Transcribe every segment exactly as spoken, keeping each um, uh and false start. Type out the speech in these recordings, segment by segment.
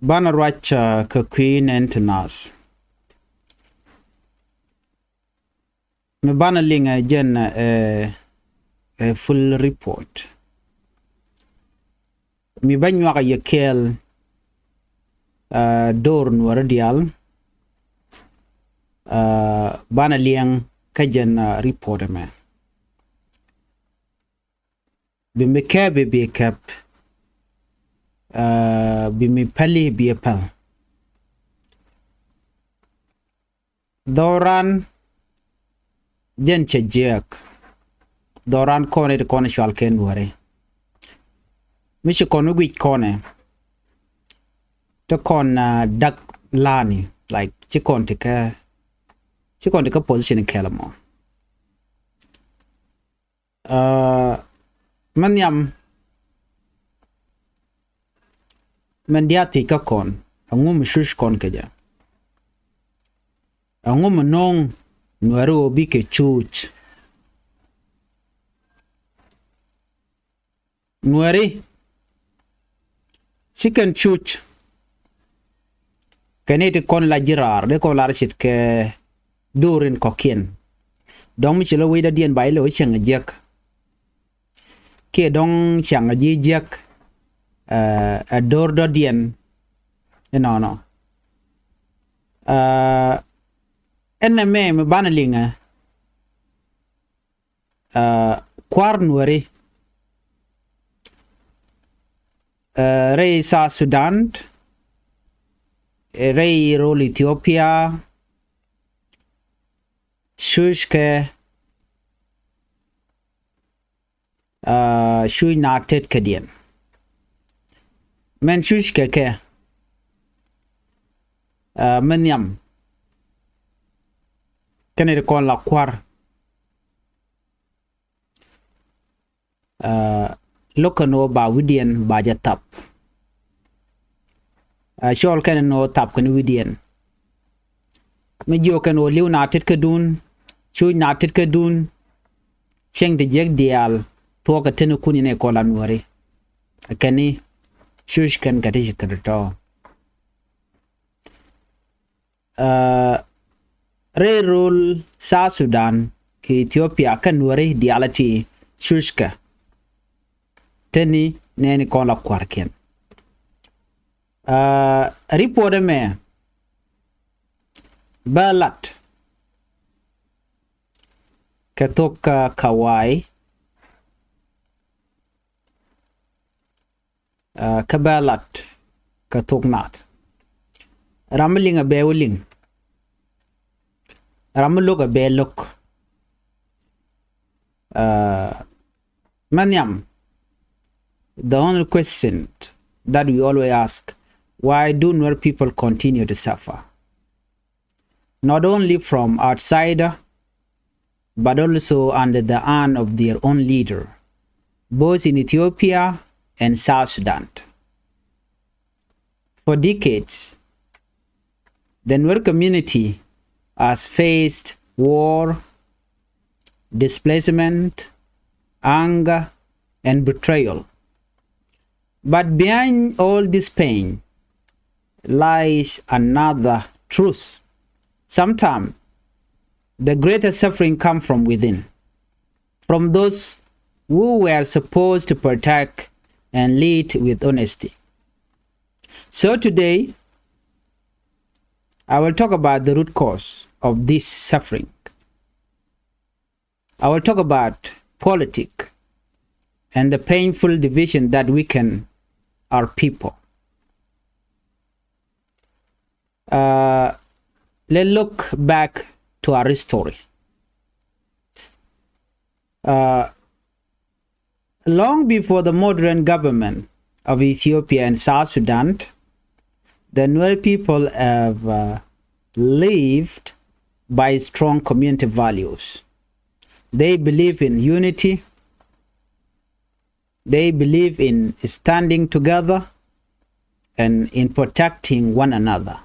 Banɛ ruac, uh, kɛ kui̱ nɛn ti naath. Mi banɛ liŋɛ jɛn, uh, a full report. Mi bä nyuak a yɛ kɛɛl, uh, dor Nuäri diaal, uh, banɛ liɛŋ kä jɛn, uh, report ɛmɛ. Bi mi kɛp bi kɛp, uh, bi mi päli bi päl. Dhɔran jɛn cɛ jiɛk. Dhɔran kɔn it kɔn cual kɛ Nuäri. Mi ci kɔn wi̱c kɔnɛ. Ti kɔn, uh, dak lani, like, ci kɔn ti kɛ, ci kɔn ti kɛ position kɛl mɔ. Uh, mɛ nhiam mɛn diath thiec kä kɔn, ɛŋu mi cuc kɔn kɛ jɛ? Ɛŋu mi no̱o̱ŋ Nuäri ɣöö bikɛ cuc? Nuäri ci kɛn cuc kɛ ni ti kɔn la ji̱ raar, dee kɔn lar ce̱tkɛ döör in kɔ̱kiɛn. Dɔ̱ŋ mi ci lɔ wec dɔ̱diɛn ba ilɛ wec cäŋ jiäk. Kiɛ dɔ̱ŋ cäŋ ji̱ jiäk, ɛ, ɛ döör dɔ̱diɛn inɔnɔ. Ɛ, ɛn nɛmɛ mi banɛ liŋɛ, ɛ, kua̱r Nuäri, ɛ, rɛy South Sudan, ɛ, rɛy rol Ethiopia, cuckɛ, ɛ, cuc na tet kädiɛn. Mɛn cuckɛ kɛ, ɛ, mɛ nhiam kɛnɛ ti kɔn la kua̱r. Ɛ, lo̱k kɛn ɣöö ba wi̱diɛn ba jɛ thap. Ɛ, cɔɔl kɛn ni ɣöö thap kɛn wi̱diɛn. Mi jiök kɛn ɣöö li̱w na tet kädun, cuc na tet kädun. Cieŋ ti jiäk diaal tuɔɔk kɛ teni kun in ɛ kɔn la Nuäri. Ɛ kɛn ni cuc kɛn kɛ ti ci kɛ ti tɔ̱. Ɛ, rɛy rol South Sudan kɛ Ethiopia kä Nuäri diaal ti cuckɛ. Teni nɛni kɔn la kua̱rkiɛn. Ɛ, report ɛmɛ bä lat kɛ thok, ɛ, Kawai. Ɛ, kä bä lat kɛ thok nath. Ram mi liŋ a bɛ wä liŋ. Ram mi lo̱k a bɛ lo̱k. Ɛ, mɛ nhiam, the only question that we always ask, why do Nuer people continue to suffer? Not only from outsider, but also under the hand of their own leader, both in Ethiopia and South Sudan. For decades, the Nuer community has faced war, displacement, anger, and betrayal. But behind all this pain lies another truth. Sometimes the greatest suffering comes from within, from those who were supposed to protect and lead with honesty. So today, I will talk about the root cause of this suffering. I will talk about politics and the painful division that weaken our people. Uh, let's look back to our history. Uh, long before the modern government of Ethiopia and South Sudan, the Nuer people have, uh, lived by strong community values. They believe in unity. They believe in standing together and in protecting one another.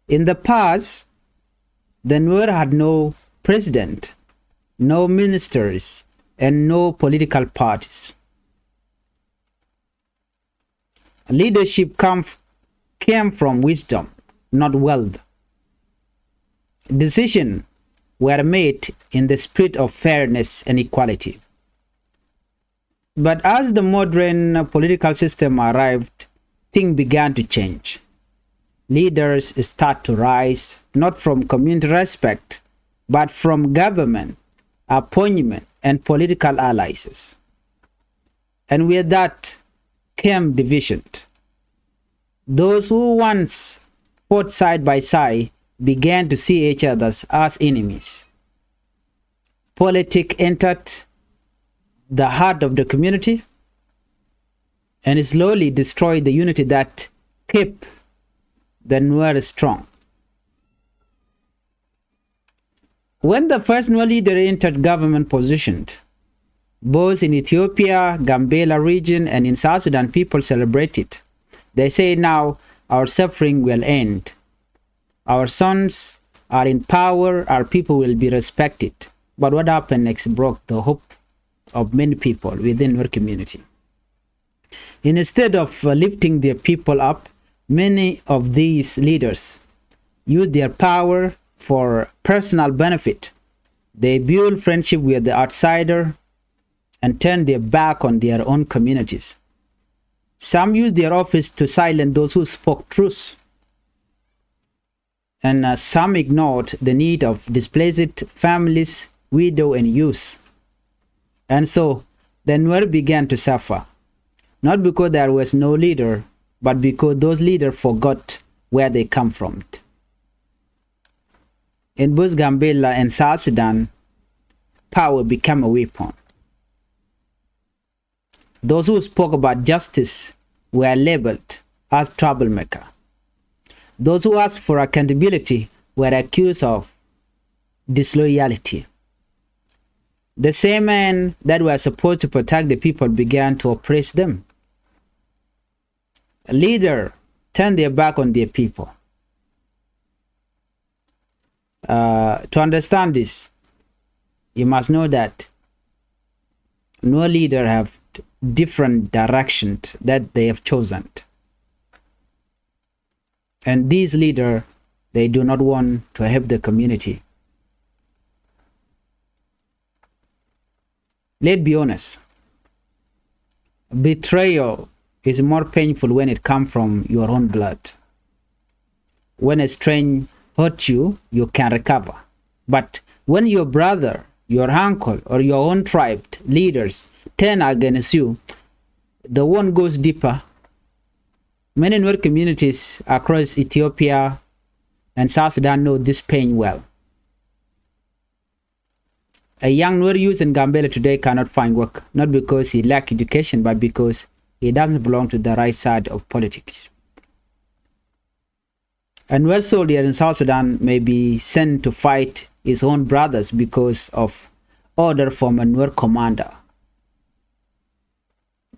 In the past, the Nuer had no president, no ministers, and no political parties. Leadership come f-, came from wisdom, not wealth. Decisions were made in the spirit of fairness and equality. But as the modern political system arrived, things began to change. Leaders start to rise, not from community respect, but from government, appointment, and political alliances. And with that came division. Those who once fought side by side began to see each other as enemies. Politics entered the heart of the community and slowly destroyed the unity that kept the Nuer strong. When the first Nuer leader entered government position, both in Ethiopia, Gambela region, and in South Sudan, people celebrated. They say, "Now our suffering will end. Our sons are in power, our people will be respected." But what happened next broke the hope of many people within our community. Instead of, uh, lifting their people up, many of these leaders use their power for personal benefit. They build friendship with the outsider and turn their back on their own communities. Some use their office to silence those who spoke truth. And, uh, some ignored the need of displaced families, widow, and youth. And so the Nuer began to suffer, not because there was no leader, but because those leaders forgot where they come from. In both Gambela and South Sudan, power became a weapon. Those who spoke about justice were labeled as troublemaker. Those who asked for accountability were accused of disloyalty. The same men that were supposed to protect the people began to oppress them. A leader turned their back on their people. Uh, to understand this, you must know that no leader have different direction that they have chosen. And these leader, they do not want to help the community. Let's be honest. Betrayal is more painful when it comes from your own blood. When a stranger hurt you, you can recover. But when your brother, your uncle, or your own tribe leaders turn against you, the wound goes deeper. Many Nuer communities across Ethiopia and South Sudan know this pain well. A young Nuer youth in Gambela today cannot find work, not because he lack education, but because he doesn't belong to the right side of politics. A Nuer soldier in South Sudan may be sent to fight his own brothers because of order from a Nuer commander.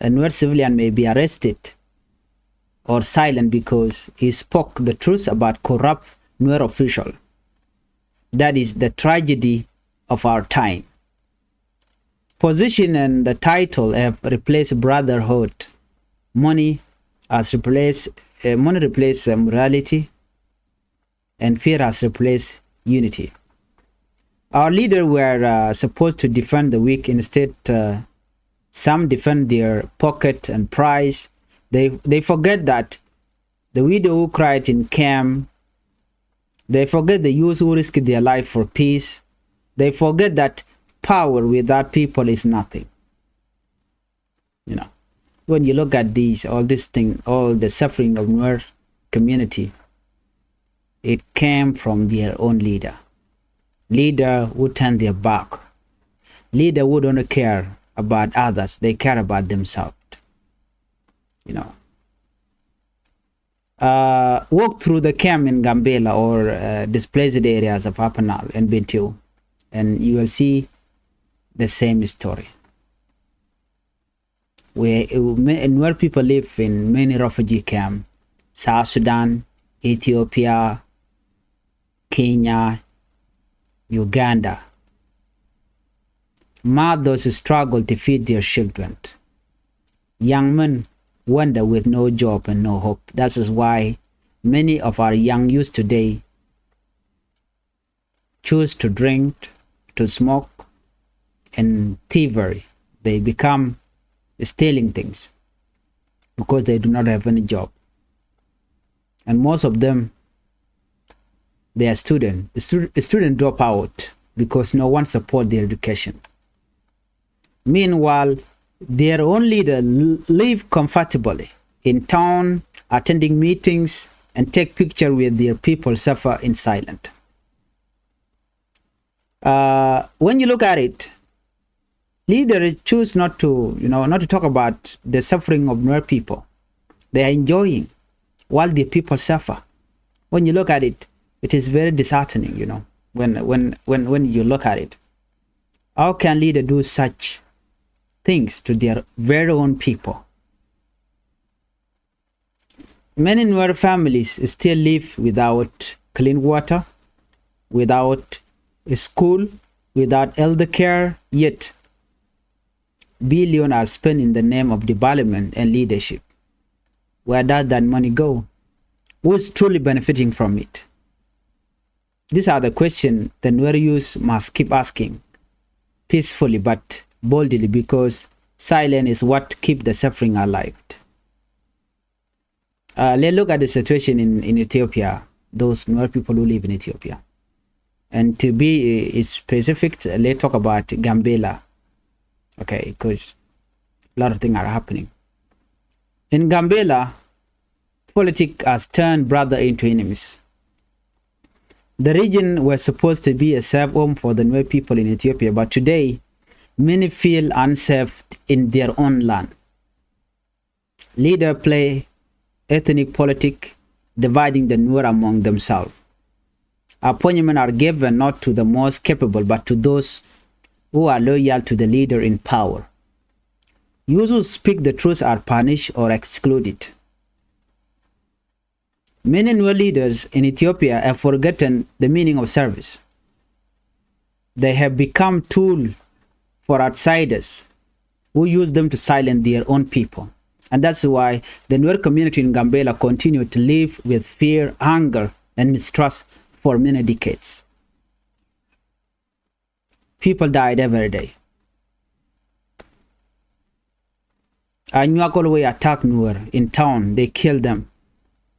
A Nuer civilian may be arrested or silent because he spoke the truth about corrupt Nuer official. That is the tragedy of our time. Position and the title have replaced brotherhood. Money has replaced, uh, money replaced, uh, morality, and fear has replaced unity. Our leaders were, uh, supposed to defend the weak. Instead, uh, some defend their pocket and price. They, they forget that the widow who cried in camp, they forget the youth who risked their life for peace. They forget that power without people is nothing. You know, when you look at these, all this thing, all the suffering of Nuer community, it came from their own leader. Leader who turn their back. Leader who don't care about others. They care about themselves. You know. Uh, walk through the camp in Gambela or, uh, displaced areas of Upper Nile and Bentiu, and you will see the same story. Where, uh, ma-, Nuer people live in many refugee camp, South Sudan, Ethiopia, Kenya, Uganda. Mothers struggle to feed their children. Young men wander with no job and no hope. That is why Many of our young youth today choose to drink, to smoke, and thievery. They become stealing things because they do not have any job. And most of them, they are student, stu-, student drop out because no one support their education. Meanwhile, their own leader l-, live comfortably in town, attending meetings, and take picture with their people suffer in silent. Uh, when you look at it, leaders choose not to, you know, not to talk about the suffering of Nuer people. They are enjoying while the people suffer. When you look at it, it is very disheartening, you know, when, when, when, when you look at it. How can leader do such things to their very own people? Many Nuer families still live without clean water, without a school, without elder care, yet billion are spent in the name of development and leadership. Where does that money go? Who is truly benefiting from it? These are the questions the Nuer youth must keep asking peacefully but boldly, because silence is what keep the suffering alive. Uh, let's look at the situation in, in Ethiopia, those Nuer people who live in Ethiopia. And to be, uh, specific, let's talk about Gambela. Okay, 'cause a lot of things are happening. In Gambela, politics has turned brother into enemies. The region was supposed to be a safe home for the Nuer people in Ethiopia, but today, many feel unsafe in their own land. Leader play ethnic politic, dividing the Nuer among themselves. Appointments are given not to the most capable, but to those who are loyal to the leader in power. Those who speak the truth are punished or excluded. Many Nuer leaders in Ethiopia have forgotten the meaning of service. They have become tool for outsiders who use them to silence their own people. And that's why the Nuer community in Gambela continue to live with fear, anger, and mistrust for many decades. People died every day. Anyuak always attack Nuer in town. They kill them.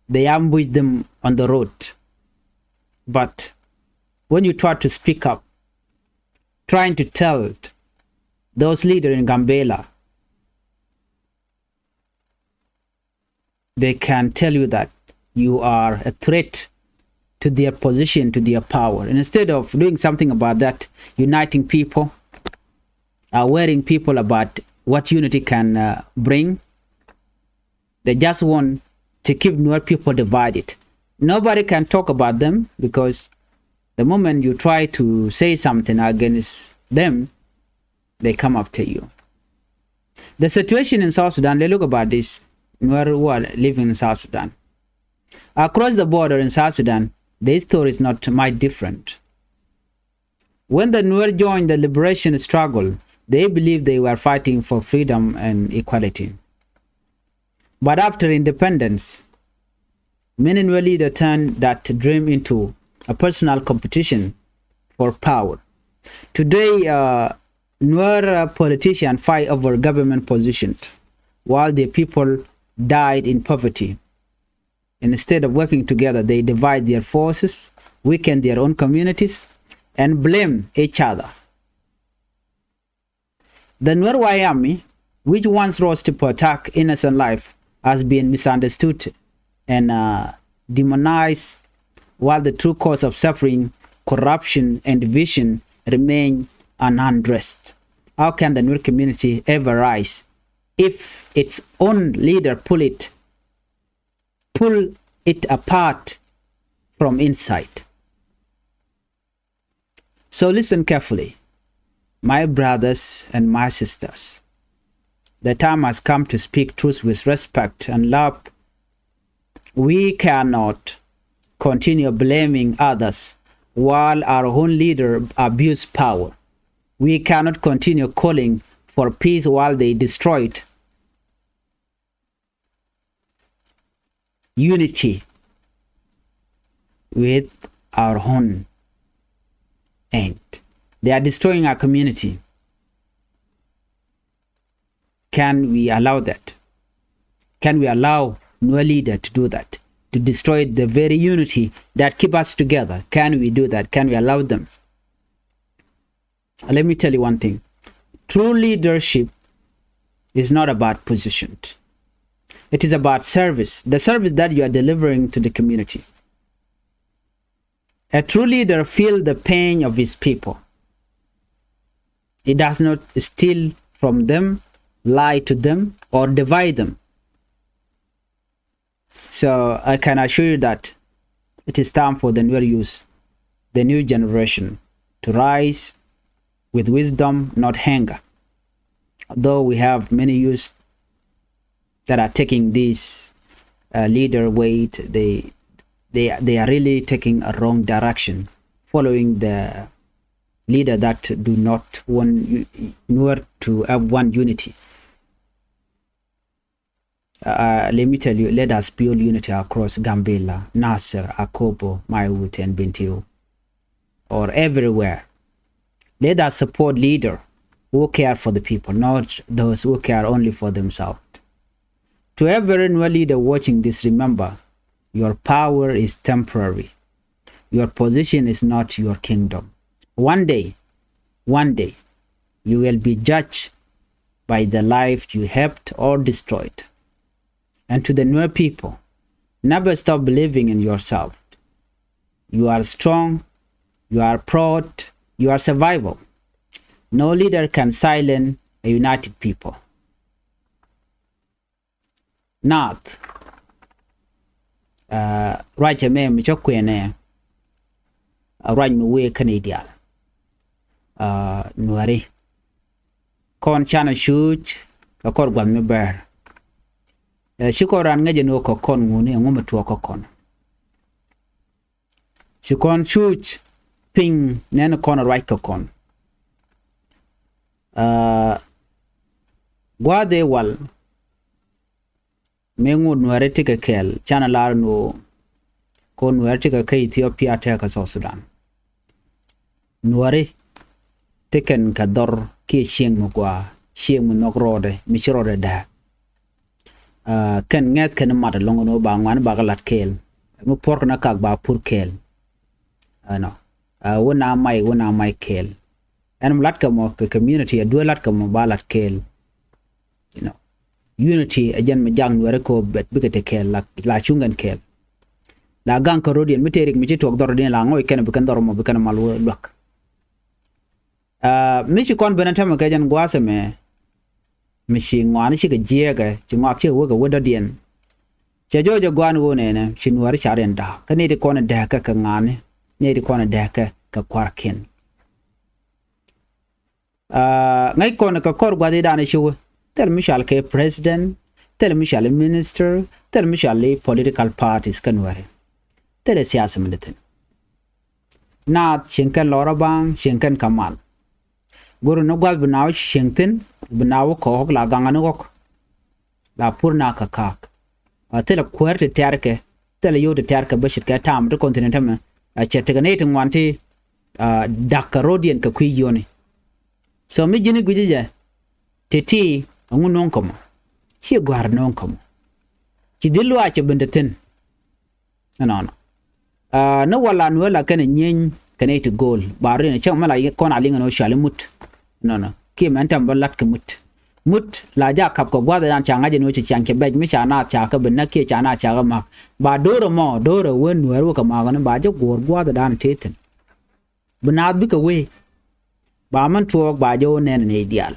They ambush them on the road. But when you try to speak up, trying to tell those leaders in Gambela, they can tell you that you are a threat to their position, to their power. And instead of doing something about that, uniting people, awareing people about what unity can, uh, bring, they just want to keep Nuer people divided. Nobody can talk about them because the moment you try to say something against them, they come after you. The situation in South Sudan, let's look about this, Nuer who are living in South Sudan. Across the border in South Sudan, the history is not much different. When the Nuer joined the liberation struggle, they believed they were fighting for freedom and equality. But after independence, many Nuer leaders turned that dream into a personal competition for power. Today, uh, Nuer, uh, politicians fight over government positions, while the people died in poverty. Instead of working together, they divide their forces, weaken their own communities, and blame each other. The Nuer White Army, which once rose to protect innocent life, has been misunderstood and, uh, demonized, while the true cause of suffering, corruption, and division remain unaddressed. How can the Nuer community ever rise if its own leader pull it, pull it apart from inside? So listen carefully, my brothers and my sisters. The time has come to speak truth with respect and love. We cannot continue blaming others while our own leader abuse power. We cannot continue calling for peace while they destroyed unity with our own end. They are destroying our community. Can we allow that? Can we allow Nuer leader to do that? To destroy the very unity that keep us together? Can we do that? Can we allow them? Let me tell you one thing. True leadership is not about position. It is about service, the service that you are delivering to the community. A true leader feels the pain of his people. He does not steal from them, lie to them, or divide them. So I can assure you that it is time for the Nuer youth, the new generation, to rise with wisdom, not anger. Though we have many youth that are taking this, uh, leader weight, they, they, they are really taking a wrong direction, following the leader that do not want u-, Nuer to have one unity. Uh, let me tell you, let us build unity across Gambela, Nasir, Akobo, Maiwut, and Bentiu, or everywhere. Let us support leader who care for the people, not those who care only for themselves. To every Nuer leader watching this, remember, your power is temporary. Your position is not your kingdom. One day, one day, you will be judged by the life you helped or destroyed. And to the Nuer people, never stop believing in yourself. You are strong, you are proud, you are survival. No leader can silence a united people. Naath, uh, ruac ɛmɛ mi cä kuɛnɛ, uh, ruac mi wëë kä nɛy diaal, uh, Nuääri. Kɔn canɛ cuuc kɛ kɔr gua̱th mi bɛr. Uh, ci kɔn raan ŋäcɛ ni ɣöö kɛ kɔn ŋuni ɛŋu mi tuɔɔk kä kɔn. Ci kɔn cuuc piny nɛn kɔn ruac kä kɔn. Uh, gua̱a̱th ëë wal mëë ŋot Nuääri tekɛ kɛɛl, canɛ lar ni ɣöö kɔn Nuääri tekɛ kä Ethiopia tekɛ kä South Sudan. Nuääri tekɛn kɛ dhɔr kiɛ cieŋ mi gɔaa, cieŋ mi nhɔk rɔɔdɛ, mi ci rɔɔdɛ dääk. Uh, kɛn ŋɛ̈th kɛn mat ɛlɔ̱ŋ ni ɣöö ba ŋuani bakɛ la̱t kɛɛl. Mi puɔ̱rkɛ ni kak ba pur kɛɛl. Ɛnɔ. Uh, wä na may, wä na may kɛɛl. Ɛn mi la̱tkɛ mɔ kɛ community, a duee la̱tkɛ mɔ ba la̱t kɛɛl. You know, unity ɛ jɛn mi jak Nuääri kɛ ɣöö bɛ bikɛ te kɛɛl, la, la cuŋ kɛn kɛɛl. La gaŋ kä rɔ̱diɛn mi tëë rik mi ci tuɔɔk dhɔrdiɛn, la ŋɔc kɛn bi kɛn dhɔr mɔ bi kɛn mal wä luäk. Uh, mi ci kɔn ben ɛ tämɛ kɛ jɛn gua̱a̱th ɛmɛ, mi ci ŋɔaani cikɛ jiɛɛkɛ, ci ŋɔak cikɛ wä kɛ wä dɔ̱diɛn. Cɛ jɔɔc ɛ gɔaa ni ɣöö nɛnɛ ci Nuääri ca riɛn da̱a̱k. Kä nɛy ti kɔn ɛ dääkɛ kɛ ŋa̱a̱ni, nɛy ti kɔn ɛ dääkɛ kɛ kua̱rkiɛn. Uh, ŋäc kɔn kɛ kɔr gua̱thidan ɛ ci wä. Thil mi cɔal kɛ president, thil mi cɔal i̱ minister, thil mi cɔal i̱ political parties kä Nuääri. Thil ɛ siasa mi di thi̱n. Naath cieŋ kɛn lɔrä baŋ, cieŋ kɛn kɛ mal. Go̱r ni gua̱th bi naath wä cieŋ thi̱n, bi naath wä kɔɔk la gaŋä ni ɣɔ̱k. La pur na kä ka̱a̱k. A thilɛ kuäär ti tɛ̈rkɛ, thilɛ yio̱w ti tɛ̈rkɛ bä ce̱tkɛ ta̱a̱m ti kɔn thi̱n tämɛ. A cɛ tekɛ nɛy ti ŋuan ti, a, da̱k kɛ ro̱diɛn kɛ kui̱ yio̱ni. So mi ji̱n i̱ gui̱cä jɛ, ti̱ti̱, ɛŋu no̱o̱ŋ kä mɔ? Ci gɔ̱a̱r no̱o̱ŋ kä mɔ. Ci di̱t luaac cɛ ben te thi̱n. Ɛnɔnɔ. Ah, ni wala ni wala kɛn nyieny kɛn iti go̱o̱l. Ba rin cäŋ mɛ la kɔn a liŋ ni wä cuali mut. Ɛnɔnɔ. Kiɛ mɛn tɛm bä lat kɛ mut. Mut la ja kap kɛ gua̱th dan ca ŋa̱c ni wä ci ciaŋ cɛ bɛc mi ca naath ca kɛ bi näk kiɛ ca naath ca kɛ ma̱k. Ba do̱rɛ mɔ, do̱rɛ wä nuɛɛr wä kɛ ma̱k ni ba jɛ guɔ̱ɔ̱r gua̱th dan tëë thi̱n. Bi naath bikɛ wee. Ba mɛn tuɔɔk ba jɛ wä nɛn ni diaal.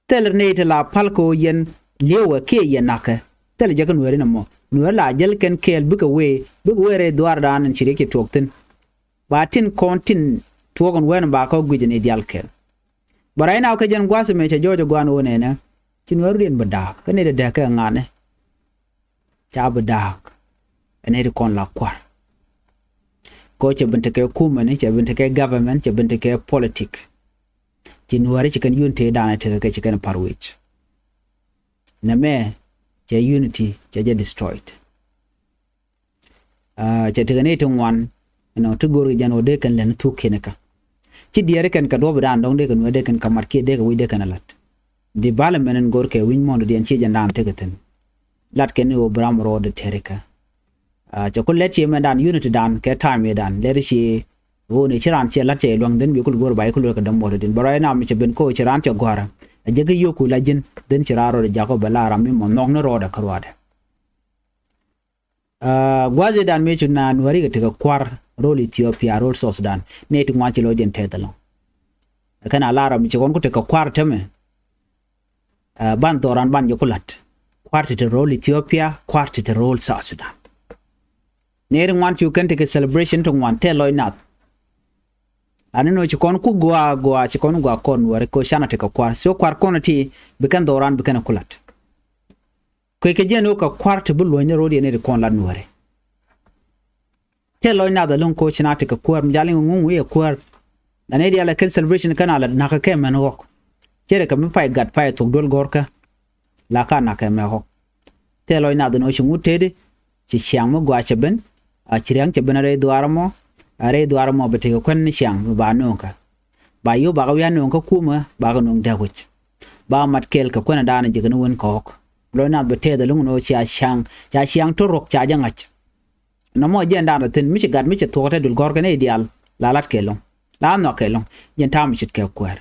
Thilɛ nɛy ti la pal kɛ ɣöö yɛn li̱ewɛ kiɛ yɛn na̱kɛ. Thilɛ jɛ kä nuɛɛri nɔmɔ. Nuɛɛri la jäl kɛn kɛɛl bikɛ wee, bikɛ wee rɛy dhuaardan in ci riɛk ci tuɔɔk thi̱n. Ba tin kɔn tin tuɔɔk in wɛn ba kä guic in i̱ diaal kɛɛl. Bɛ rɛy na wä kä jɛn gua̱th mëë cɛ jɔɔc ɛ gua̱a̱n ɣöö nɛnɛ ci nuɛɛri riɛn bɛ da̱a̱k kä nɛy ti dääk kɛ ŋa̱a̱nɛ. Ca bi da̱a̱k. Ɛ nɛy ti kɔn la kua̱r. Kɛ ɣöö cɛ ben tekɛ kumɛni, cɛ ben tekɛ government, cɛ ben tekɛ politic. Ci nuɛɛri ci kɛn unity danɛ tekɛ kɛ ci kɛn par wi̱c. Nɛmɛ cɛ unity cɛ jɛ destroyed. Cɛ tekɛ nɛy ti ŋuan ɛnɔ ti go̱o̱rkɛ jɛn ɣöö dee kɛn lɛn thuk kiɛn kä. Ci diɛɛri kɛn kɛ duɔ̱ɔ̱pidan dɔ̱ŋ dee kɛn wee dee kɛn kɛ mat kiɛ dee kɛ wi̱c dee kɛn ɛ la̱t. Development in go̱o̱rkɛ wi̱ny muɔ̱ɔ̱ndiɛn ciɛ jɛn daan tekɛ thi̱n. Latkɛ ni ɣöö bi ram rɔɔdɛ tɛrikä. Cɛ ku lɛt ciɛ mɛndan unity dan kɛ time dan lɛt ciɛ ɣöö ni ci raan ciɛ la̱t cɛ luäŋ dhin bi kul go̱o̱r ba i̱ kul wekɛ däm muɔ̱ɔ̱tdin bä ruac nam mi cɛ ben ko̱o̱c ci raan cɛ gua̱a̱rä. A jɛ kä yio̱o̱ku la ji̱n dhin ci raan rɔɔdɛ jakä bɛ la ram mi mɔ nhɔk ni rɔɔdɛ kä ruaadɛ. Gua̱a̱thidan mëë cu naan nuääri kɛ tekɛ kua̱r ro̱l Ethiopia ro̱l South Sudan. Nɛy ti ŋuan ci lo̱cdiɛn tɛth ɛlɔ̱ŋ. Kɛn a lar ɔ mi ci kɔn ku tekɛ kua̱r tämɛ. Ban dhɔran ban jɛ ku la̱t kua̱r ti te ro̱l Ethiopia kua̱r ti te ro̱l South Sudan. Nɛy ti ŋuan cu kɛn tekɛ celebration ti ŋuan thil lɔc nath. Ani nɔ ci kɔn ku gɔaa gɔaa ci kɔn gɔaa kɔn nuääri kɛ canɛ tekɛ kua̱r so kua̱r kɔn ti bi kɛn dhɔran bi kɛn ku la̱t. Kuec kɛ jɛn ɣöö kɛ kua̱r ti bi luɔ̱ny ni ro̱o̱diɛn ni ti kɔn la nuääri. Tëë lɔc nath ɛlɔ̱ŋ ko̱ ci na ti kɛ kuäär mi jal iŋ ŋuŋ wi̱i̱ ɛ kuäär. La nɛy diaal ɛ kɛn celebration kɛn a la nakä kɛ mɛn ɣɔk. Cɛ rɛ kɛ mi pay gat pay thok duel gɔ̱rkä. La ka nakä mɛ ɣɔk. Tëë lɔc nath ɛn ɣöö ci ŋut tëëdi ci ciaŋ mi gɔaa cɛ ben. A ci ria̱ŋ cɛ ben a rɛy dhuaar ɛmɔ. A rɛy dhuaar ɛmɔ bɛ tekɛ kuän ni ciaŋ mi ba nööŋkä. Ba yio̱w bakɛ wi̱i̱ a nööŋ kä kumä bakɛ nööŋ dɛk wi̱c. Ba mat kɛɛl kɛ kuänɛ daanɛ ji̱ kɛ ni wen kɔɔk. Lɔc nath bɛ tɛth ɛlɔ̱ŋ ɛn ɣöö cia ciaŋ cia ciaŋ to̱ rok ca jɛ ŋa̱c. Nɔmɔ jɛn daanɛ thi̱n mi ci gat mi ci thuɔ̱k te dul gɔ̱rkɛ nɛy diaal la la̱t kɛ ɛlɔ̱ŋ la nhɔak kɛ ɛlɔ̱ŋ. Jɛn ta̱a̱ mi ce̱tkɛ kuäär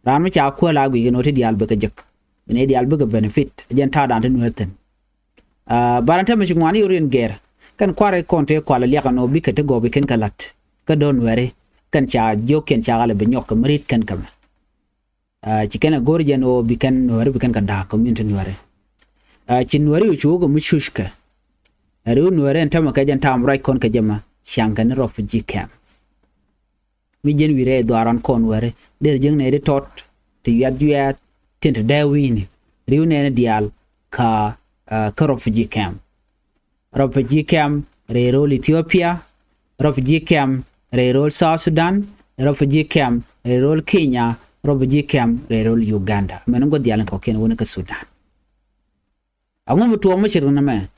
raan mi ca kuäär la gui̱c kɛ nööŋ ti diaal bikɛ jek. Bi nɛy diaal bikɛ benefit jɛn ta̱a̱ daanɛ ti nueer thi̱n. Barɛ tämɛ ci ŋuani yor in gɛr kɛn kua̱r in kɔn tëë kual liak ɛn ɣöö bikɛ ti gɔw bi kɛn kɛ la̱t. Kä do̱r nuɛri kɛn ca jiök kɛn ca ɣalɛ bi nyɔk kɛ mi ri̱t kɛn kɛ mɛ. Ci kɛn ɛ go̱r jɛn ɣöö bi kɛn nuɛri bi kɛn kɛ da̱a̱k community nuɛri. Ci nuɛri ɣöö ci wä kɛ mi cuckɛ. Ɛ riw nuɛri ɛn tämɛ kɛ jɛn ta̱a̱m ruac kɔn kɛ jɛ mɛ ciaŋ kɛn ni refugee camp. Mi ji̱n wi̱i̱ rɛy dhuaaran kɔn wääri der ji̱n nɛy ti tɔt ti yuɛth yuɛth tin ti dee wi̱i̱ni. Ri̱w nɛɛni diaal ka kä refugee camp. Refugee camp rɛy ro̱l Ethiopia. Refugee camp rɛy ro̱l South Sudan. Refugee camp rɛy ro̱l Kenya. Refugee camp rɛy ro̱l Uganda mɛn ŋuɔ̱th diaal in kɔ̱kiɛn wuni kä Sudan. Aŋu mi tuɔɔk mi ci rin ɛmɛ?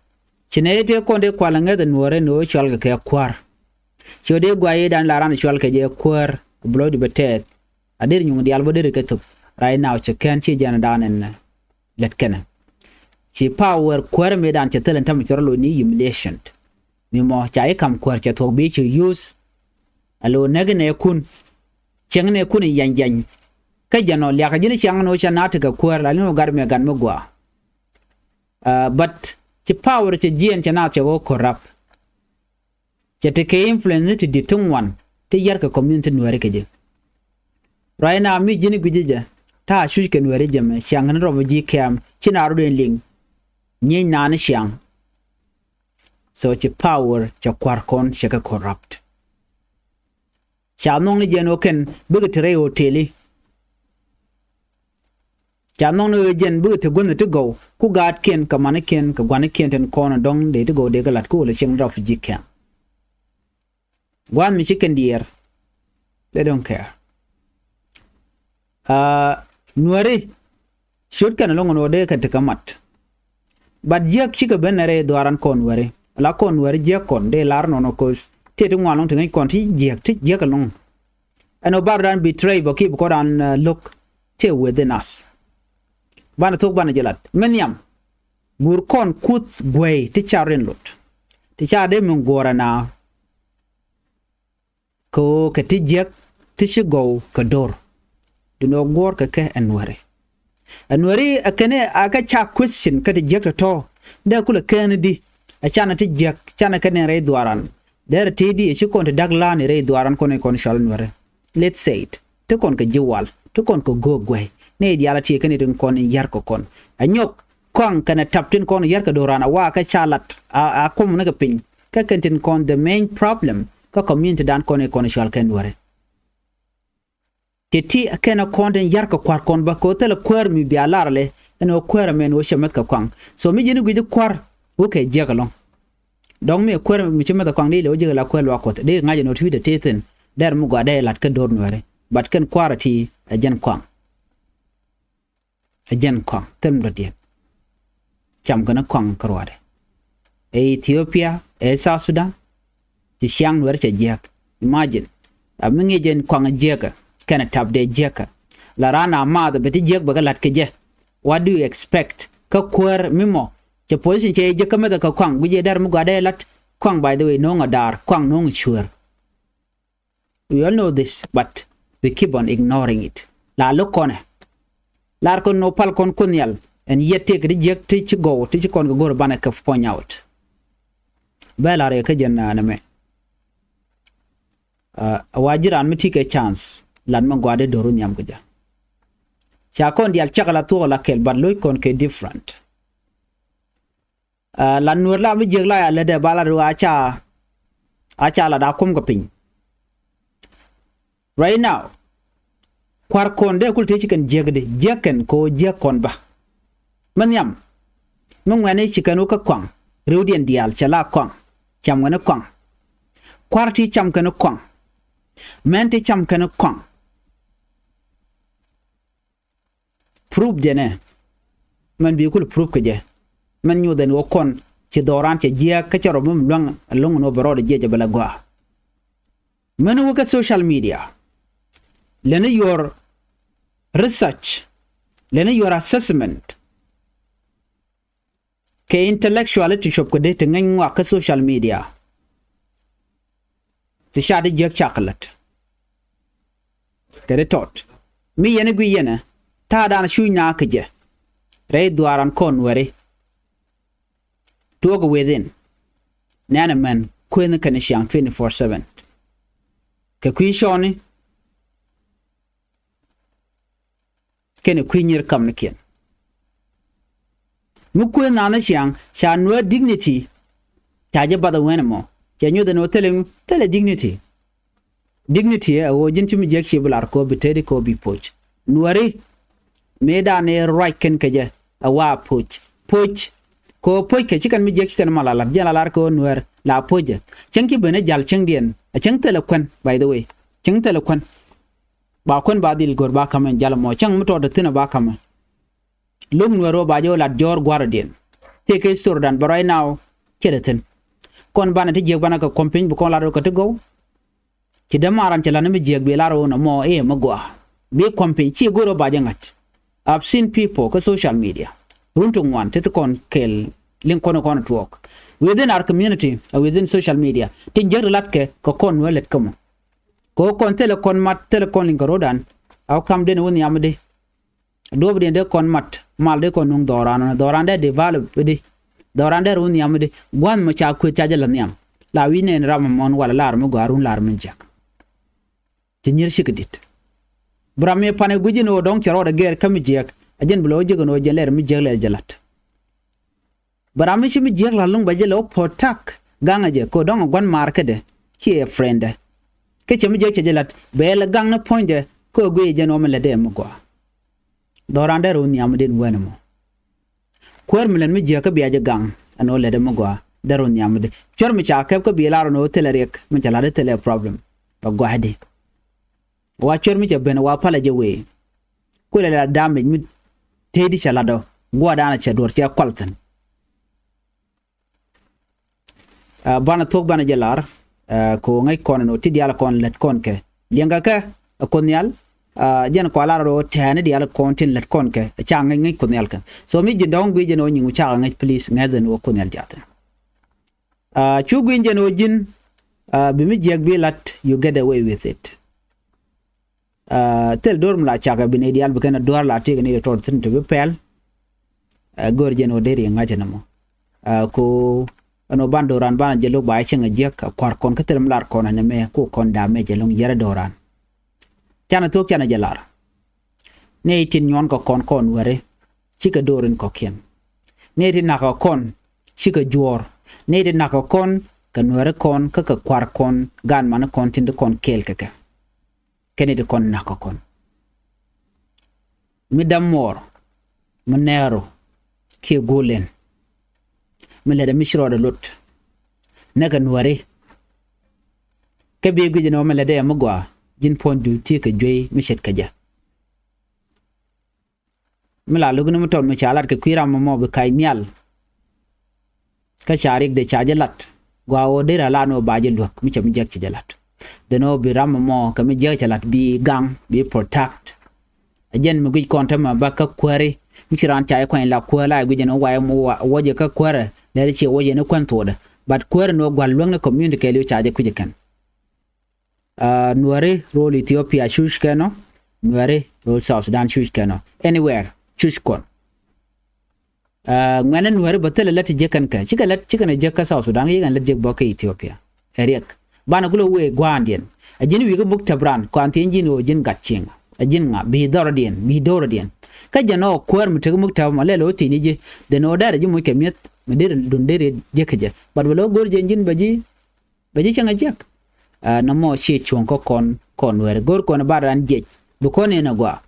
Ci nɛy tëë kɔn dee kual aŋäth ɛ nuɔɔrɛ ni ɣöö cual kɛ kɛ kuäär. Ci ɣöö dee guay i̱dan la ran cual kɛ jɛ kuäär. Bi lɔcdu bɛ tɛɛth a der nyuŋ diaal bä der kɛ thop. Right now cɛ kɛn ci jɛn dan ɛn lät kɛnɛ. Ci power kuäär mëëdan cɛ thil ɛn tämɛ cɛ rɔ loc ni humiliation. Mi mɔ ca i̱ ka̱m kuäär cɛ thuɔ̱k bi ci use. A lo̱o̱ näk inɛ kun cieŋ inɛ kun in yany yany. Kä jɛn ɔ liakä ji̱n i̱ ciaŋ ni ɣöö cɛ na tekɛ kuäär la ni ɣöö gat mɛ gat mi gɔaa. But ci power cɛ jiɛɛn cɛ naath cɛ ɣöö corrupt. Cɛ tekɛ influence ni ti di̱t ti ŋuan ti yar kɛ community nuääri kɛ ji̱. Right now mi ji̱n i̱ gui̱ci jɛ ta̱a̱ cuc kɛ nuääri jɛ mɛ ciaŋ ni refugee camp ci naath rɔ̱diɛn liŋ. Nyieny naan i̱ ciaŋ. So ci power cɛ kua̱r kɔn cɛ kɛ corrupt. Ca nhɔŋ ni jɛn ɣöö kɛn bikɛ te rɛy hoteli. Ca nhɔŋ ni ɣöö jɛn bikɛ te guänh ti gɔw ku gaatkiɛn kɛ manikiɛn kɛ gua̱nikiɛn tin kɔn dɔ̱ŋ dee ti gɔw dee kɛ la̱t ku wälɛ cieŋ refugee camp. Gua̱a̱th mi ci kɛn diɛɛr. They don't care. Nuääri ciöt kɛn ɛlɔ̱ŋ ɛn ɣöö dee kɛ tekɛ mat. But jiäk cikɛ ben ɛ rɛy dhuaaran kɔn wääri la kɔn wääri jiäk kɔn dee lar nɔnɔ ko̱. Tiet ti ŋuan lɔ̱ŋ ti ŋäc kɔn ti jiäk ti jiäk ɛlɔ̱ŋ. Ɛn ɣöö bar dan betray bä ki bi kɔn dan lo̱k. Tiet within us. Banɛ thok banɛ jɛ lat mi nhiam. Guur kɔn kuth guey ti car in lot. Ti car dee min guɔ̱ɔ̱r ɛna. Kɛ ɣöö kɛ ti jiäk ti ci gɔw kɛ do̱r. Duundɛ ɣöö guɔ̱ɔ̱r kɛ kɛ ɛ nuääri. Ɛ nuääri ɛ kɛn ɛ kɛ ca question kä ti jiäk tɔ̱tɔ̱. Dee kulɛ kɛn di ɛ canɛ ti jiäk canɛ kɛ nɛn rɛy dhuaaran. Derɛ tëëdi ɛ ci kɔn ti da̱k la̱a̱ni rɛy dhuaaran kɔn i̱ kɔn cɔal nuääri. Let's say it ti kɔn kɛ ji̱ wal ti kɔn kɛ go̱o̱k guɛy. Nɛy diaal a tiee kɛn i̱ tin kɔn in yar kɛ kɔn ɛ nyɔk. Kɔaŋ kɛnɛ tap tin kɔn yar kɛ do̱ran a wakä ca lat a kuɔm ni kɛ piny. Kä kɛn tin kɔn the main problem kä community dan kɔn i̱ kɔn cual kɛn nuäri. Ti ti kɛnɛ kɔn tin yar kɛ kua̱r kɔn bä kɛ ɣöö thilɛ kuäär mi bia lar lɛ ɛn ɣöö kuäär ɛmɛn ɣöö cɛ mɛth kɛ kɔaŋ. So mi ji̱n i̱ gui̱c i̱ kua̱r wä kɛ jiäk ɛlɔ̱ŋ. Dɔ̱ŋ mi ɛ kuäär mi ci mɛth kɛ kɔaŋ dee lɛ wä jiäk la kuäär luaak kuɔth dee ŋa̱c ɛn ɣöö ti wi̱cdɛ tëë thi̱n. Dɛr mi gɔaa dee lat kä do̱r nuäri but kɛn kua̱r ɛ ti ɛ jɛn kɔaŋ. Ɛ jɛn kɔaŋ thil mi dɔ̱diɛn. Cam kɛn kɔaŋ kä ruaadɛ. Ɛ Ethiopia ɛ South Sudan. Ci ciaŋ Nuɛr cɛ jiäk. Imagine. A mi ŋi̱i̱c ɛn kuaŋ jiäkä kɛnɛ tap dee jiäkä. La raan a maath bɛ ti jiäk bɛ kɛ la̱t kɛ jɛ. What do you expect? Kä kuäär mi mɔ cɛ position cɛ jiäk kä mɛthɛ kɛ kuaŋ guic ɛ dɛr mi gɔaa dee la̱t. Kuaŋ, by the way, no̱o̱ŋ a daar, kuaŋ no̱o̱ŋ cuäär. We all know this, but we keep on ignoring it. La lo̱k kɔnɛ. Lar kɔn nɔ pal kɔn Kuoth Nhial ɛn yɛt tëëk ti jiäk ti ci gɔw ti ci kɔn kɛ go̱r banɛ kɛ point out. Bɛ lar yɛ kä jɛn naan ɛmɛ. A wa ji̱ raan mi ti kɛ chance lat mi gɔaa dee do̱r wä nhiam kɛ jɛ. Ca kɔn diaal cak la thuɔk la kɛl, but lo̱c kɔn kɛ different. A la Nuɛr la mi jiäk la ya lät dɛ ba la ri wa ca, a ca la da kum kɛ piny. Right now, kua̱r kɔn dee kul tëë ci kɛn jiäk di jiäk kɛn kɛ ɣöö jiäk kɔn bä. Mi nhiam mi ŋuɛ̈ni ci kɛn wä kä kuaŋ, riwdiɛn diaal cɛ la kuaŋ, cam ŋuɛ̈ni kuaŋ. Kua̱r ti cam kɛn kuaŋ, mɛn ti cam kɛn kuaŋ. Proof jɛ nɛ. Mɛn bi kul proof kɛ jɛ. Mɛn nyuth ɛn wä kɔn ci dhɔran cɛ jiɛk kä cɛ rɔ mi luäŋ ɛlɔŋ ni wä bɛ rɔɔdɛ jiɛc jɛ bɛ lɛ gɔaa. Mɛn wä kɛ social media. Lɛni your research. Lɛni your assessment. Kɛ intellectual ti cop kɛ dee ti ŋäc ŋuak kä social media. Ti ca di jiäk cak lät. Kɛ di tɔt mi yɛn i̱ gui yɛnɛ ta̱a̱ dan cuc na kä jɛ. Rɛy dhuaaran kɔn Nuɛri. Tuɔɔk within. Nɛn ɛmɛn kuëni kɛn ciaŋ twenty four seven. Kɛ kui̱ cɔɔni kɛnɛ kui̱ nyir kamnikiɛn. Mi kuëë nhaŋni ciaŋ ca Nuäär dignity. Ca jɛ bath ɛ wen ɛmɔ cɛ nyuth ɛn ɣöö thilɛ ŋu, thilɛ dignity. Dignity ɛ ɣöö ji̱n ci mi jiäk ci bi lar kɛ ɣöö bi teti kɛ ɣöö bi poc. Nuääri mëëdan ëë ruac kɛn kɛ jɛ ɛ wa poc. Poc kɛ ɣöö poc kɛ ci kɛn mi jiäk ci kɛn mal a lat jiɛn la lar kɛ ɣöö Nuäär la poc jɛ. Cäŋ ci ben ɛ jal cäŋdiɛn ɛ cäŋ thilɛ kuän, by the way. Cäŋ thilɛ kuän. Ba kuän ba dhil go̱r ba ka̱m ɛn jal mɔ cäŋ mi tɔɔt thi̱n ɛ ba ka̱m ɛ. Luk Nuɛɛr ɣöö ba jɛ ɣöö lat jɔ̱ɔ̱r gua̱a̱r ɛ diɛn. Tëëkɛ story dan bä right now. Cɛ dee thi̱n. Kɔn banɛ ti jiäk banɛ kɛ kuɔm piny bi kɔn lat ɣöö kɛ ti gɔw. Ci dee maran cɛ lat ni mi jiäk bi lar ɣöö nɔmɔ i̱ mi gɔaa. Bi kuɔm piny ci go̱r ɣöö ba jɛ ŋa̱c. I've seen people kä social media. Run ti ŋuan ti ti kɔn kɛɛl liŋ kɔn kɔn tuɔɔk. Within our community, uh, within social media. Tin jiäk ti lat kɛ kɛ kɔn Nuɛɛr lät kä mɔ. Kɛ ɣöö kɔn thilɛ kɔn mat thilɛ kɔn liŋ kɛ ro̱dan. Ɛ wä kam den wä nhiam di. Duɔ̱ɔ̱pdiɛn dee kɔn mat mal dee kɔn nuŋ dhɔran ɔnɔ dhɔran dee develop di. Dhɔran dee run nhiam di gua̱nh mɔ ca kueth ca jɛ la nhiam. La wi̱c nɛn ram mɔn wala lar mi gɔaa run lar mi jiäk. Ci nyier cikɛ dit. Bi ram mi pan ɛ gui̱c in ɣöö dɔ̱ŋ cɛ rɔɔdɛ gɛɛr kä mi jiäk. A jɛn bi lɛ wä jiäk in ɣöö jɛn lɛr mi jiäk lɛr jɛ la̱t. Bɛ ram mi ci mi jiäk la luŋ bɛ jɛ lɛ wä protect gaŋɛ jɛ kɛ dɔ̱ŋ a gua̱n maar kädɛ. Ciɛ friendɛ. Kä cɛ mi jiäk cɛ jɛ lat bɛ lɛ gaŋ ni puɔ̱nydɛ kä guiy jɛ ni wä mi lätdɛ mi gɔaa. Dhɔran dee run nhiam mi den wɛn mɔ. Kuäär mi lät mi jiäk kä bia jɛ gaŋ ɛn wä lätdɛ mi gɔaa dee run nhiam mi den. Cuɛr mi ca kɛp kä bi lar ɛn wä thilɛ riɛk mi cɛ lat thilɛ problem. Bɛ gɔaa di. Wa cuɛr mi cɛ ben wa palɛ jɛ wee. Kuëlɛ la damage mi tëëdi cɛ lat ɔ guɔdan cɛ duɔr cɛ kual thi̱n. Ɛ banɛ thuɔ̱k banɛ jɛ lar. Ɛ kɛ ɣöö ŋäc kɔn ɛn ɣöö ti diaal kɔn lät kɔn kɛ liɛŋkɛ kɛ ɛ Kuoth Nhial. Ɛ jɛn kua lar ɣöö tɛ̈ɛ̈ni diaal kɔn tin lät kɔn kɛ ɛ ca ŋäc ŋäc Kuoth Nhial kɛ. So mi ji̱n dɔ̱ŋ guic jɛn ɣöö nyiŋ ca kɛ ŋäc, please ŋäth ɛn ɣöö Kuoth Nhial jath. Ɛ cu guic jɛn ɣöö ji̱n ɛ bi mi jiäk bi la̱t, you get away with it. Ɛ thil do̱r mi la cakɛ bi nɛy diaal bi kɛn a dua̱r la tëëk ni tɔt thi̱n ti bi pɛl. Ɛ gör jɛn ɣöö deri ŋa̱cä nɔmɔ. Ɛ ko ɛn ɣöö ban do̱ran ban a jɛ lo̱k ba cieŋ a jiäk a kua̱r kɔn kä thil mi lar kɔn a nɛmɛ ko kɔn damɛ jɛ lo̱ŋ yɛrɛ do̱ran. Canɛ thok canɛ jɛ lar. Nɛy tin nyuɔn kɛ kɔn kɔn wɛri cikɛ do̱r in kɔ̱kiɛn. Nɛy tin nakä kɔn cikɛ juɔ̱ɔ̱r. Nɛy tin nakä kɔn kɛ nuɛri kɔn kä kɛ kua̱r kɔn gan mani kɔn tin ti kɔn kɛɛl kɛ kɛ. Kɛn it kɔn nakä kɔn. Mi dämuɔɔr mi nɛɛru kiɛ go̱o̱l ɛn. Mi lätdɛ mi ci rɔɔdɛ lot. Näkɛ nuääri. Kä bi guic ɛn ɣöö mi lätdɛ ɛ mi gɔaa ji̱n puɔ̱nydu ti kɛ juey mi ce̱tkɛ jɛ. Mi la lo̱k ni mi tɔt mi ca lat kɛ kui̱ ram mɔmɔ bi ka̱c nhial. Kä ca riɛkdɛ ca jɛ lat Gua ɣöö deri a lat ni ɣöö ba ji̱ luäk mi cɛ mi jiäk cɛ jɛ lat. Then ɣöö bi ram ɛmɔ kɛ mi jiäk cɛ lat bi gaŋ, bi protect. Ɛ jɛn mi guic kɔn tämɛ ba kä kuääri mi ci raan ca jɛ kuany la kuäär la jɛ guic ɛn ɣöö wa ɛmɔ wa wä jɛ kä kuäärɛ lɛri ciɛ wä jɛ ni kuän thuɔɔdɛ. But kuääri ni ɣöö gua̱l luäk ni community kɛɛliw ca jɛ kui̱c ɛ kɛn. Nuääri ro̱o̱l Ethiopia cuc kɛn ɔ, Nuääri ro̱o̱l South Sudan cuc kɛn ɔ, anywhere cuc kɔn. Ŋuɛ̈nɛ Nuääri bä thilɛ lät ti jiäk kɛn kɛ, cikɛ lät, cikɛ nɛ jiäk kä South Sudan, cikɛ nɛ lät jiäk bä kä Ethiopia. Ɛ riɛk banɛ kulɛ wëë gua̱a̱ndiɛn. Ɛ ji̱n wi̱i̱ kä muktäp ran kɔan thieny ji̱n ɣöö ji̱n gat cieŋ. Ɛ ji̱n ŋa bi dhɔrɔdiɛn, bi dhɔrɔdiɛn. Kä jɛn ɔ kuäär mi tek muktäp mɔ lɛl ɣöö thieny ji̱, then ɣöö dɛrɛ ji̱ moc kɛ mi̱eth mi deri dun deri jiäk kä jɛ. But bɛ lɛ ɣöö go̱r jɛn ji̱n bɛ ji̱ bɛ ji̱ cäŋ a jiäk. Nɔmɔ ciɛ cuɔ̱ŋ kä kɔn, kɔn Nuääri go̱r kɔn ɛ bar ran jiɛc bi kɔn in a gɔaa.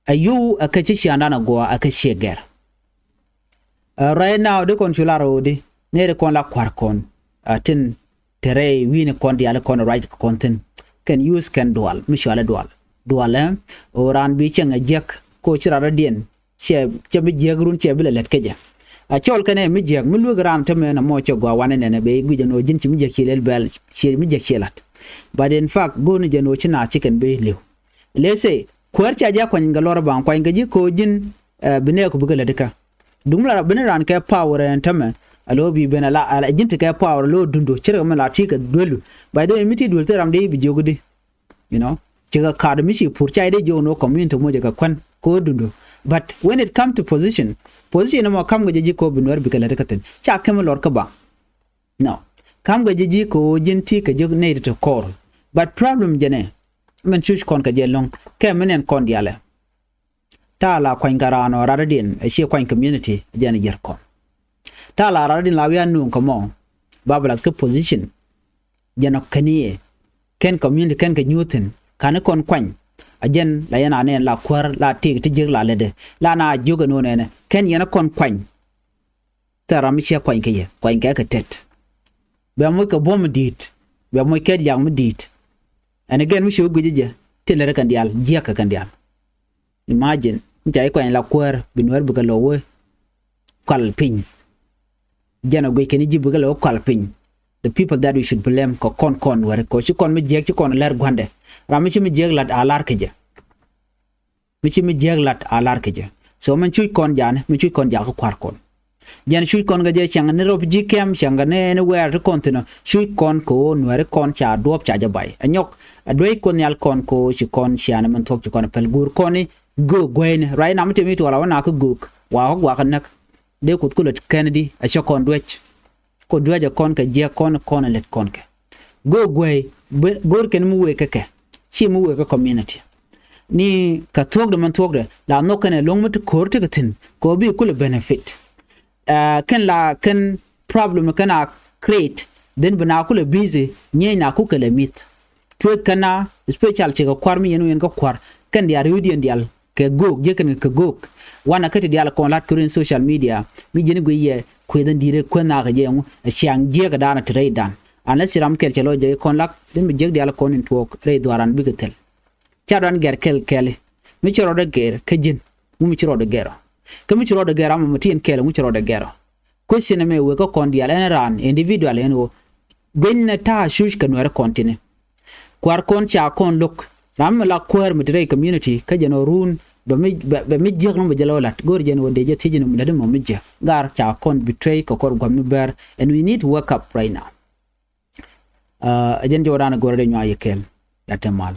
Ɛ yio̱w ɛ kɛ ci ciaŋdan a gɔaa ɛ kɛ ciɛ gɛr. Right now di kɔn cu lar ɣöö di neri kɔn la kua̱r kɔn tin te rɛy wi̱i̱ni kɔn diaal kɔn ruac kɔn thi̱n. Kɛn use kɛn dual mi cualɛ dual, dual ɛ ɣöö raan bi cäŋ a jiäk ko ci rat rɔ̱diɛn. Ciɛ, ciɛ mi jiäk run ciɛ bi lɛ lät kä jɛ. A cɔl kɛnɛ mi jiäk mi luek raan tämɛ nɔmɔ cɛ gɔaa wanɛ nɛnɛ bɛ guic ɛn ɣöö ji̱n ci mi jiäk ci lɛl bɛl, ci mi jiäk ci lat. But in fact go̱o̱ni jɛn ɣöö ci naath ci kɛn bi li̱w. Let's say kuäär ca jɛ kuany kɛ lɔr baŋ kuany kɛ ji̱ ko̱ ji̱n bi nɛɛku bikɛ lät kä. Duŋ mi la bi ni raan kɛ power ɛn tämɛ a lo̱ bi ben a la ji̱n ti kɛ power a lo̱ dundo ci rɛ mi la ti kɛ duelu. By the way mi ti duel thil ram dee bi jiök di. You know, cikɛ kaat mi ci pur ca idɛ jiök ni wä community moc kɛ kuän kɛ wä dundu. But when it come to position, position mɔ kam kɛ jɛ ji̱ kɛ wä bi Nuäär bikɛ lät kä thi̱n ca kɛmɛ lɔr kä baŋ. No, kam kɛ jɛ ji̱ kɛ wä ji̱n ti kɛ jiök nɛy ti ti kɔɔr. But problem jɛnɛ mɛn cuc kɔn kɛ jɛ lo̱ŋ kɛ mi nɛn kɔn dialɛ. Ta̱a̱ la kuany kɛ raan ɔ rat rɔ̱diɛn ɛ ciɛ kuany community ɛ jɛn jiɛr kɔn. Ta̱a̱ la rat rɔ̱diɛn la wi̱i̱ a nuŋ kɛ mɔ ba bɛ lath kä position. Jɛn ɔ kɛn i̱ kɛn community kɛn kɛ nyuuthin ka̱n i̱ kɔn kuany. A jɛn la yɛn a nɛn la kuäär la tiek ti jiäk la lätdɛ la na jiök ɛn ɣöö nɛnɛ kɛn yɛn ɛ kɔn kuany. Thil ram mi ciɛ kuany kɛ yɛ kuany kɛ kɛ tɛt. Bɛ moc kɛ buɔ̱m mi di̱i̱t, bɛ moc kɛ liak mi di̱i̱t. Ɛn again mi ci wä guic jɛ ti lät kɛn diaal jiäk kɛ kɛn diaal. Imagine mi ca i̱ kuany la kuäär bi Nuäär bikɛ lɔ wee kual piny. Jɛn a guic kɛn i̱ ji̱ bikɛ lɔ wee kual piny. The people that we should blame kɛ kɔn kɔn Nuääri kɛ ci kɔn mi jiäk ci kɔn lɛr gua̱ndɛ. Ram mi ci mi jiäk lat a lar kɛ jɛ. Mi ci mi jiäk lat a lar kɛ jɛ. So min cuc kɔn janɛ, min cuc kɔn jakä kua̱r kɔn. Jɛn cuc kɔn kɛ jɛ cäŋ ni rop ji̱ kɛm cäŋ kɛ ni ɛn wɛɛr ti kɔn thi̱n ɔ cuc kɔn kɛ ɣöö Nuääri kɔn ca duɔ̱ɔ̱p ca jɛ bay. Ɛ nyɔk ɛ duec Kuoth Nhial kɔn kɛ ɣöö ci kɔn ciaani min thuɔ̱k ci kɔn ɛ pɛl guur kɔn i̱ göök guäyni. Ruac nam mi tëë mi tuɔɔl a wä nakä göök wa wä guakä näk. Dee Kuoth kulɛ kɛn di ɛ cä kɔn duec. Kɔ duäcɛ kɔn kɛ jiɛk kɔn kɔn ɛ lät kɔn kɛ. Go̱o̱k guɛy go̱o̱r kɛn mi wëë kɛ kɛ ci mi wëë kɛ community. Ni kɛ thuɔ̱kdɛ mɛn thuɔ̱kdɛ la nhɔk kɛn ɛ lo̱ŋ mi ti ko̱o̱r ti kɛ thi̱n kɛ ɣöö bi kulɛ benefit. Kɛn la kɛn problem kɛn a create then bi na kulɛ busy nyieny na kukɛ lɛ mi̱th. Tuek kɛn a special cikɛ kua̱r mi yɛn wä yɛn kä kua̱r kɛn diaal ri̱wdiɛn diaal kɛ go̱o̱k jiäk kɛn kɛ go̱o̱k. Wanɛ kä ti diaal kɔn la̱t kɛ rin social media mi ji̱n guiy yɛ kueth in di̱i̱t kueth nakä jɛ ɛŋu ɛ ciaŋ jiäk ɛ daanɛ ti rɛydan. An lɛ ci ram kɛl cɛ lɔ jɛ kɔn lak dhin bi jiäk diaal kɔn in tuɔɔk rɛy dhuaaran bikɛ thil. Ca duan gɛr kɛl kɛli mi ci rɔɔdɛ gɛr kä ji̱n ŋu mi ci rɔɔdɛ gɛr ɔ. Kä mi ci rɔɔdɛ gɛr ram mɔ ti in kɛl ŋu ci rɔɔdɛ gɛr ɔ. Question ɛmɛ wek kä kɔn diaal ɛn raan individual ɛn ɣöö guenynɛ ta̱a̱ cuc kɛ Nuɛ̈ri kɔn tini. Kua̱r kɔn ca kɔn lo̱k ram mi la kuäär mi ti rɛy community kä jɛn ɔ run bɛ mi bɛ mi jiäk nɔmɔ jɛ lɛ wä la̱t go̱o̱r jɛn wä dee jɛ thiec nɔmɔ la̱t mɔ mi jiäk gar ca kɔn betray kɛ kɔr gua̱th mi bɛr. And we need to wake up right now. Ɛ jɛn jɛ wä raan go̱o̱r dee nyuak yɛ kɛɛl ya te mal.